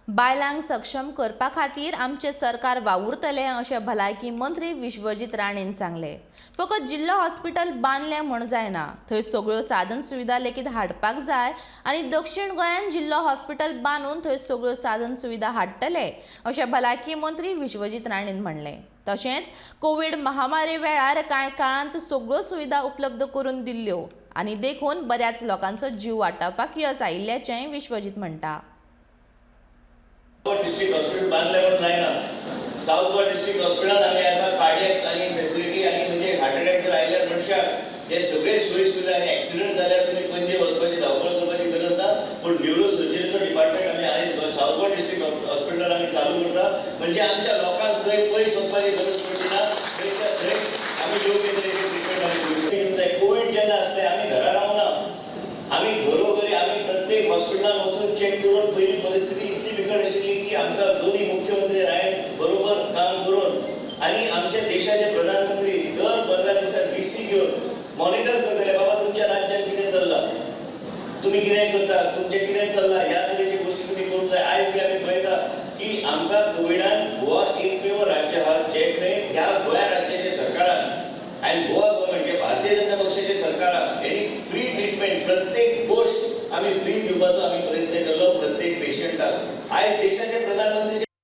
बायलांक सक्षम करपा खातीर आमचें सरकार वावुरतलें अशें भलायकी मंत्री विश्वजीत राणेन सांगलें. फकत जिल्लो हॉस्पिटल बांदलें म्हूण जायना, थंय सगळ्यो साधन सुविधा लेगीत हाडपाक जाय आनी दक्षिण गोंयांत जिल्लो हॉस्पिटल बांदून थंय सगळ्यो साधन सुविधा हाडटले अशें भलायकी मंत्री विश्वजीत राणेन म्हणलें. तशेंच कोवीड महामारी वेळार कांय काळांत सगळ्यो सुविधा उपलब्ध करून दिल्ल्यो आनी देखून बऱ्याच लोकांचो जीव वाटावपाक येस आयिल्ल्याचेंय विश्वजीत म्हणटा. गोवा डिस्ट्रिक्ट हॉस्पिटल बांदलें म्हणून जायना. सावथ गोवा डिस्ट्रिक्ट हॉस्पिटलान आमी आतां कार्डियक आनी फेसिलिटी आनी म्हणजे हार्ट अटॅक जर आयल्यार मनशाक हे सगळे सोयी सुविधा आनी एक्सिडंट जाल्यार तुमी पणजे वचपाची धांवपळ करपाची गरज ना, पूण न्युरो सर्जरीचो डिपार्टमेंट आमी आयज सावथ गोवा डिस्ट्रिक्ट हॉस्पिटलान आमी चालू करता. म्हणजे आमच्या लोकांक थंय पयस वचपाची गरज पडची ना. थंयच्या थंय आमी योग्य तरेचे ट्रिटमेंट आमी दिवंक जाय. कोवीड जेन्ना आसलें, आमी घरा रावना. आमी घरोघरी, आमी प्रत्येक हॉस्पिटलान वचून चॅक करून, पयली परिस्थिती इतली बिकट आशिल्ली की आमकां दोनी मुख्यमंत्री रायन बरोबर काम करून आनी आमच्या देशाचे प्रधानमंत्री दर 15 दिसाक व्हीसी घेवन मॉनिटर करतले, बाबा, तुमच्या राज्यात कितें चल्लां, तुमी कितें करता, तुमचें कितें चल्लां, ह्या तरेची गोश्टी तुमी करूंक जाय. आयज बी आमी पळयता की आमकां कोविडान गोवा एकमेव राज्य आहा जे खंय ह्या गोंया राज्याच्या सरकारान आनी गोवा गव्हर्मेंट, जे भारतीय जनता पक्षाचे सरकारान, हेणी फ्री ट्रिटमेंट, प्रत्येक गोश्ट आमी फ्री दिवपाचो आमी प्रयत्न केल्लो प्रत्येक पेशंटाक. आयज देशाचे प्रधानमंत्री